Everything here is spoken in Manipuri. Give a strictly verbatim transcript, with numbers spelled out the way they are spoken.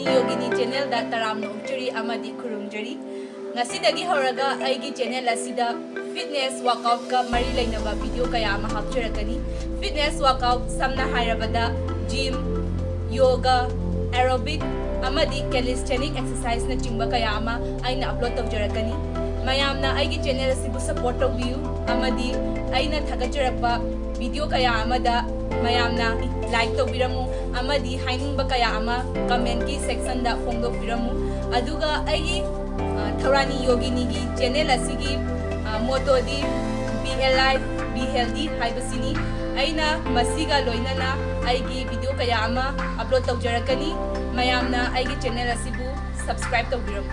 ꯌꯣꯒꯤꯅꯤ ꯆꯦꯅꯦꯜꯗ ꯇꯔꯥꯝꯅ ꯑꯣꯛꯆꯔꯤ ꯑꯃꯗꯤ ꯈꯨꯔꯨꯝꯖꯔꯤ꯫ ꯉꯁꯤꯗꯒꯤ ꯍꯧꯔꯒ ꯑꯩꯒꯤ ꯆꯦꯅꯦꯜ ꯑꯁꯤꯗ ꯐꯤꯠꯅꯦꯁ ꯋꯥꯔꯛꯑꯥꯎꯠꯀ ꯃꯔꯤ ꯂꯩꯅꯕ ꯚꯤꯗꯤꯑꯣ ꯀꯌꯥ ꯑꯃ ꯍꯥꯞꯆꯔꯛꯀꯅꯤ꯫ ꯐꯤꯠꯅꯦꯁ ꯋꯥꯔꯛꯑꯥꯎꯠ ꯁꯝꯅ ꯍꯥꯏꯔꯕꯗ ꯖꯤꯝ, ꯌꯣꯒ, ꯑꯦꯔꯣꯕꯤꯛ ꯑꯃꯗꯤ ꯀꯦꯂꯤꯁꯊꯦꯅꯤꯛ ꯑꯦꯛꯁꯔꯁꯥꯏꯖꯅꯆꯤꯡꯕ ꯀꯌꯥ ꯑꯃ ꯑꯩꯅ ꯑꯞꯂꯣꯗ ꯇꯧꯖꯔꯛꯀꯅꯤ꯫ ꯃꯌꯥꯝꯅ ꯑꯩꯒꯤ ꯆꯦꯅꯦꯜ ꯑꯁꯤꯕꯨ ꯁꯄꯣꯔꯠ ꯇꯧꯕꯤꯌꯨ ꯑꯃꯗꯤ ꯑꯩꯅ ꯊꯥꯒꯠꯆꯔꯛꯄ ꯚꯤꯗꯤꯑꯣ ꯀꯌꯥ ꯑꯃꯗ ꯃꯌꯥꯝꯅ ꯂꯥꯏꯛ ꯇꯧꯕꯤꯔꯝꯃꯨ ꯑꯃꯗꯤ ꯍꯥꯏꯅꯤꯡꯕ ꯀꯌꯥ ꯑꯃ ꯀꯃꯦꯟꯠꯀꯤ ꯁꯦꯛꯁꯟꯗ ꯐꯣꯡꯗꯣꯛꯄꯤꯔꯝꯃꯨ꯫ ꯑꯗꯨꯒ ꯑꯩꯒꯤ, ꯑ, ꯊꯧꯔꯥꯅꯤ ꯌꯣꯒꯤꯅꯤꯒꯤ ꯆꯦꯅꯦꯜ ꯑꯁꯤꯒꯤ, ꯑ, ꯃꯣꯇꯣꯗꯤ "Be alive, be healthy" ꯍꯥꯏꯕꯁꯤꯅꯤ꯫ ꯑꯩꯅ ꯃꯁꯤꯒ ꯂꯣꯏꯅꯅ ꯑꯩꯒꯤ ꯚꯤꯗꯤꯑꯣ ꯀꯌꯥ ꯑꯃ ꯑꯞꯂꯣꯗ ꯇꯧꯖꯔꯛꯀꯅꯤ꯫ ꯃꯌꯥꯝꯅ ꯑꯩꯒꯤ ꯆꯦꯅꯦꯜ ꯑꯁꯤꯕꯨ ꯁꯕꯁꯀ꯭ꯔꯥꯏꯕ ꯇꯧꯕꯤꯔꯝꯃꯨ꯫